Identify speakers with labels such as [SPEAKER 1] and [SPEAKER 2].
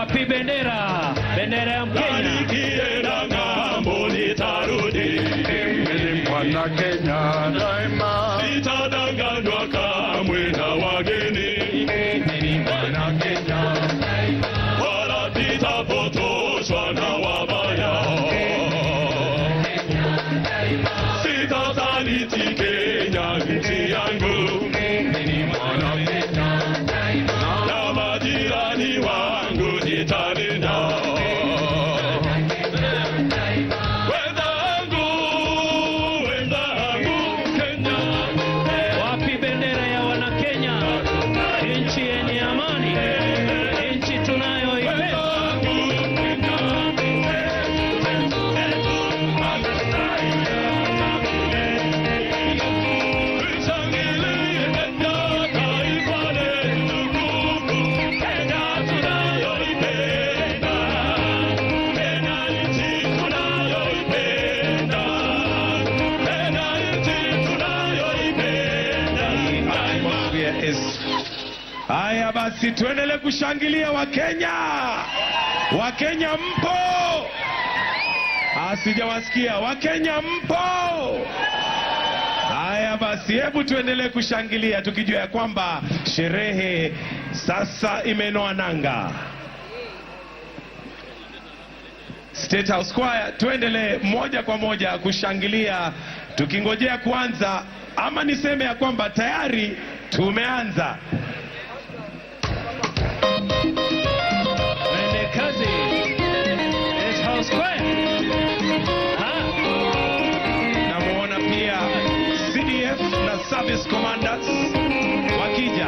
[SPEAKER 1] Wapi bendera? Bendera ya
[SPEAKER 2] Na
[SPEAKER 1] Mkenya.
[SPEAKER 2] Nikienda ng'ambo nitarudi.
[SPEAKER 3] Mimi ni mwana Kenya daima.
[SPEAKER 2] Sitadanganywa kamwe na wageni.
[SPEAKER 3] Mimi ni mwana Kenya.
[SPEAKER 2] Wala sitapotoshwa na wabaya. Sitasaliti Kenya nchi yangu.
[SPEAKER 3] Mimi ni mwana Kenya.
[SPEAKER 2] Na majirani wangu nitalinda. Wenzangu, wenzangu, Kenya.
[SPEAKER 1] Wapi bendera ya Wanakenya? Nchi yenye amani, nchi tunayoipenda.
[SPEAKER 2] Wenzangu, Kenya. Tushangilie Kenya, taifa letu tukufu. Kenya tunayoipenda. Kenya nchi tunayoipenda. Kenya nchi tunayoipenda.
[SPEAKER 4] Atmosphere is. Haya basi, tuendelee kushangilia Wakenya. Wakenya mpo? Sijawasikia. Wakenya mpo? Haya basi, hebu tuendelee kushangilia tukijua ya kwamba sherehe sasa imenoa nanga. State House Choir, tuendelee moja kwa moja kushangilia tukingojea kuanza, ama niseme ya kwamba tayari tumeanza.
[SPEAKER 1] Twende kazi. State House Choir. Ah.
[SPEAKER 4] Namuona pia CDF na service commanders wakija.